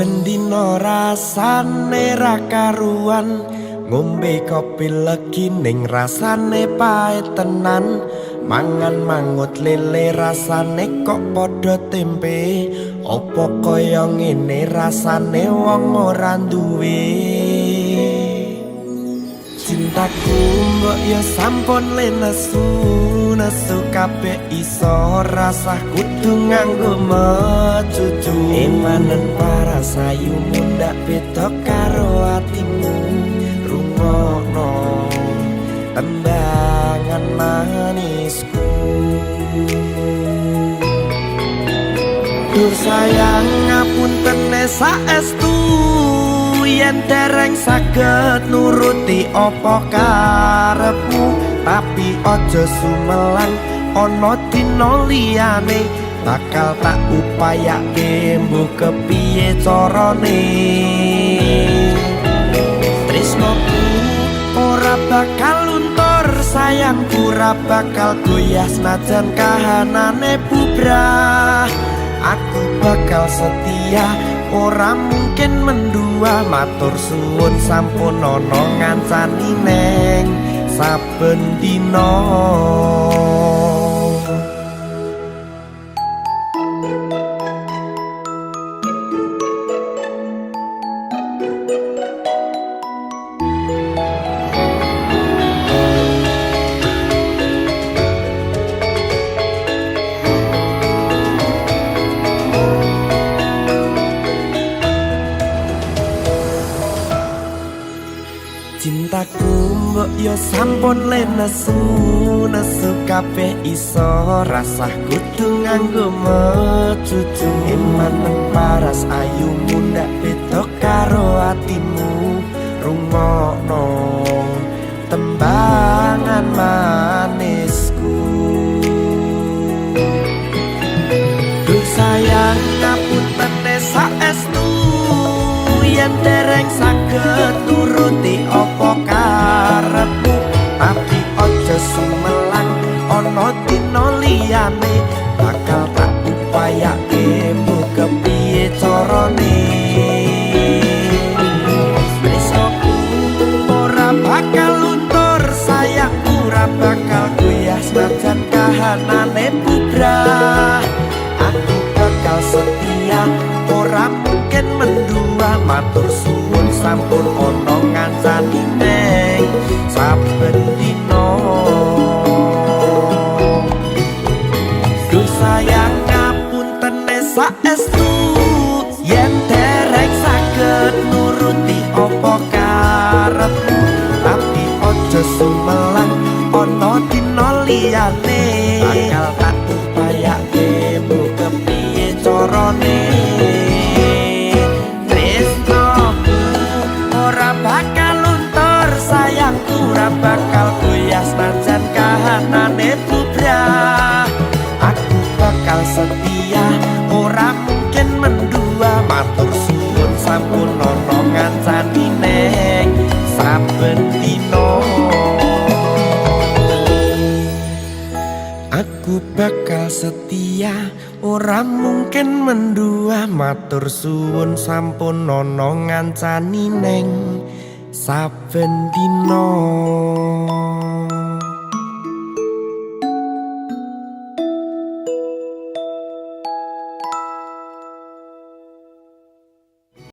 Saben dina rasane ra karuan, ngombe kopi legi ning rasane pahit tenan. Mangan mangut lele rasane kok padha tempe. Apa kaya ngene rasane wong ora duwe. Cintaku mbok yo sampun le nesu, nesu kabeh iso rasah kudu nganggo mecucu. Emanen para sayu mundak beda karo atimu, rungokno tembangan manisku. Dur sayang ngapuntene saestu, yen dereng saged nuruti apa karepmu. Tapi aja sumelang ana dina liyane, bakal tak upayake mbuh kepiye carane. Tresnoku ora bakal luntur, sayangku ora bakal goyah senajan kahanane bubrah. Aku bakal setia, ora mungkin mendua. Matur suwun sampun ana ngancani neng saben dina. Cintaku mbok yo sampun le nesu, nesu kabeh iso rasah kudu nganggo mecucu. Emanen paras ayu mundak beda karo atimu, rungokno tembangan manisku. Duh sayang ngapuntene saestu, yen dereng saged nuruti apa karepmu. Tapi aja sumelang ana dina liyane, bakal tak upayake mbuh kepiye carane. Tresnoku ora bakal luntur, sayangku ora bakal goyah senajan kahanane bubrah. Aku bakal setia, ora mungkin mendua. Matur suwun sampun ana ngancani neng saben dina. Duh sayang ngapuntene saestu, yen dereng saged nuruti apa karepmu. Tapi aja sumelang ana dina liyane, bakal tak upayake mbuh kepiye carane. Tresnoku ora bakal luntur, sayangku ora bakal goyah senajan kahanane bubrah. Aku bakal setia, ora mungkin mendua. Matur suwun sampun ana ngancani neng saben dina. Aku bakal setia, ora mungkin mendua. Matur suwun sampun ana ngancani neng saben dina.